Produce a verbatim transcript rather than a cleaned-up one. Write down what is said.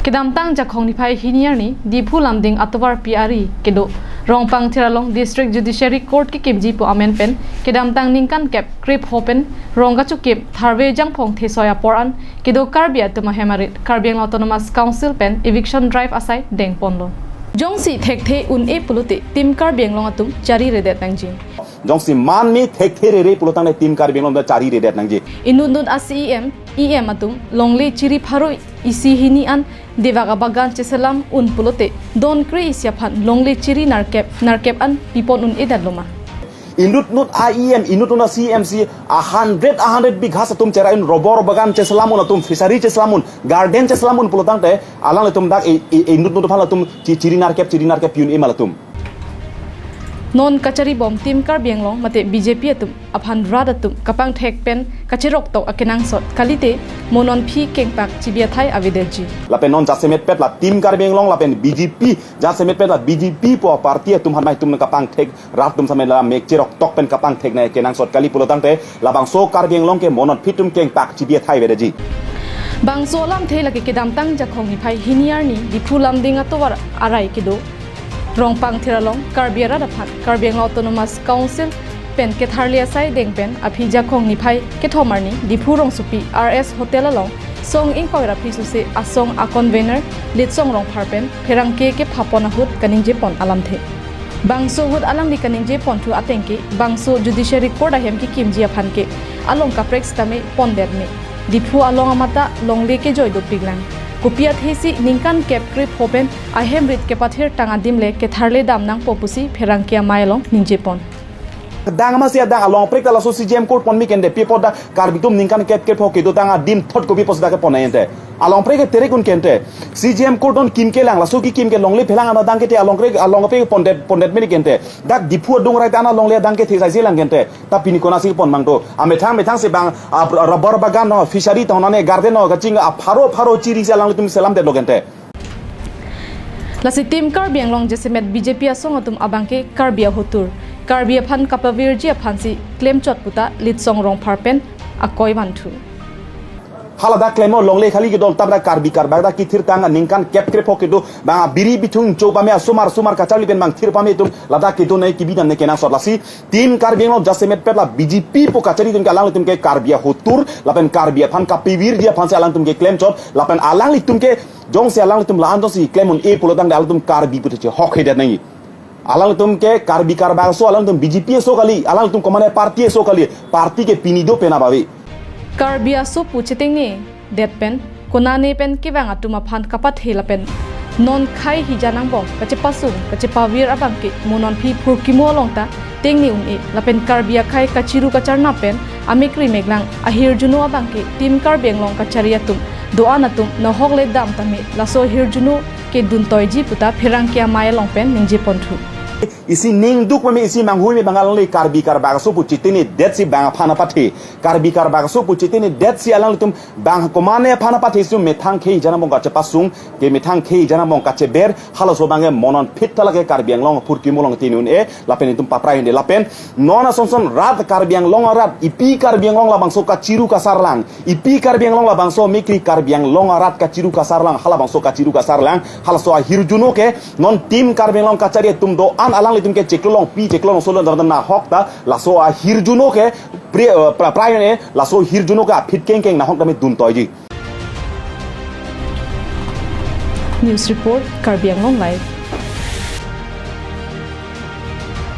Kedamtang Jakhong niphai hini arni Diphu Lumding atovar pi ari kedo Rongpangthir along District Judiciary Court kekimji pu amen pen kedamtang ningkan kep krepho pen Rongkachukim Tharve Jangphong thesoi apor an kedo Karbi atum ahem arit Karbi Anglong Autonomous Council pen eviction drive asai dengponlo. Jongsi thekthe un-e pulote Team Karbi Anglong atum chariredet nangji. Jongsi man me thekthe rere pulotangte Team Karbi Anglong atum chariredet nangji. Inutnut a-C E M, E M atum longle chiri pharo isi hini an devak abagan cheselam un pulote don kre isi aphan longle chiri nerkep nerkep an pipon un-edetlo ma. Inutnut a-E M, inutnut a-C E M si a hundred, a hundred bighas atum cherai un, rubber bagan cheselam un atum, fishery cheselam un, garden cheselam un pulotangte alanglitum dak e, e, inutnut aphan latum chi, chiri nerkep, chiri nerkep pi un-e ma latum. Non kacharibom Team Karbi Anglong mate B J P atum aphan rat atum kapangthek pen kacheroktok akenangsot kalite mo non aphi kengpak chibi athai avedetji. Lapen non jasemetpet la Team Karbi Anglong lapen B J P, jasemetpet la B J P pu party atum aphan mai atum kapangthek, rat atum same la mek cheroktok pen kapangthek nangji akenangsot kali pulotangte labangso Karbi Anglong ke mo non aphi atum kengpak chibi athai avedetji. Bangso alamthe lake kedamtang Jakhong niphai hini arni Diphu Lumding atovar arai kedo Rongpangthir along Karbi arat aphan Karbi Anglong Autonomous Council pen ketharle asai deng pen aphi Jakhong niphai kethom arni Diphu rongsopi R S Hotel along song ingkoi ra phli suse asong a-convener Litsong Rongphar pen pherangke kephapon ahut kaningjepon alamthe. Bangso ahut alangli kaningjeponthu ateng ke bangso Judiciary Court ahem kekimji aphan ke along kaprek sitame pondet me. Diphu along amata longle kejoi dopiklang. Kopi athesi ningkan kep krepho pen ahem rit kepathir tang adim le ketharle dam nangpo pusi pherangke amei along ningjepon. Dang masi adang along prek ta laso C J M Court pon mi kente, pi apot dak Karbi atum ningkan kep krepho kedotang adim thot kopi apotsi dak kepon nangji ente. Along prek ke terek un kente. C J M Court non kim kelang, laso kekim ke longle phelang ana dang kethe along prek, along prek pondet, pondet me ni kente. Dak Diphu adung rai ta ana longle adang kethe sai si lang kente. Ta pini konatsi pon mang to. Amethang methang si bang, a, rubber bagan no, fishery tong nane, garden no, kaching, a, pharo pharo chiri si alanglitum selamdetlo kente. Lasi Team Karbi Anglong jasemet B J P asong atum abang ke Karbi ahotur, Karbi aphan kapavirji aphansi klemchot puta Litsong Rongphar pen akoi vanthu. Hala dak klem longle khali kedol tam dak Karbi Karbak dak kithir tang ningkan kep krepho kedo bang biri bithung cho pame asomar somar kacharli pen bang thir pame atum ladak kedo nangji kebi dam nangji kenangsot lasi Team Karbi Anglong jasemetpet la B J P pu kachari atum ke alanglitum ke Karbi ahotur lapen Karbi aphan kapavirji aphansi alanglitum ke klemchot lapen alanglitum ke jongsi alanglitum la-an jongsi klem un-e pulotangte alanglitum Karbi pute chehokhedet nangji. Alanglitum ke Karbi Karbak aso, alanglitum B J P aso kali, alanglitum komane party aso kali, party ke pini do penap ave. Karbi aso pu chetengne det pen konane pen kevang atum aphan kapathe lapen non khei hija nangbong kachepasung kachepavir abang ke mo non aphi phurkimo along ta tengne un-e lapen Karbi akhei kachiru kacharna pen amekri meklang ahirjuno abang ke Team Karbi Anglong kachari atum do-an atum nahok le dam tame laso ahirjuno kedun toiji puta pherangke amei along pen ningjeponthu. Isi ningduk meme isi manghui me bang alangli Karbi Karbak aso pu chetengnedetsi bang aphan apathe. Karbi Karbak aso pu chetengnedetsi alanglitum bang komane aphan apathe si methang khei hija nangbong kachepasung ke methang khei hija nangbong kacheber halaso abang ke mo non aphi ta lake Karbi Anglong phurkimo along tengne un-e lapen itum paprai un-e lapen non asonson rat Karbi Anglong arat ipi Karbi Anglong labangso kachiru kasarlang ipi Karbi Anglong labangso amekri Karbi Anglong arat kachiru kasarlang halabangso kachiru kasarlang halaso ahirjuno ke non Team Karbi Anglong kachari atum do-an alanglitum ke chiklo longpi chiklo longsolo dan nahok ta laso ahirjuno ke pri, eh, pra, prai ne laso ahirjuno ke aphi kengkeng nahok tame dun toiji. News report, Karbi Anglong Live.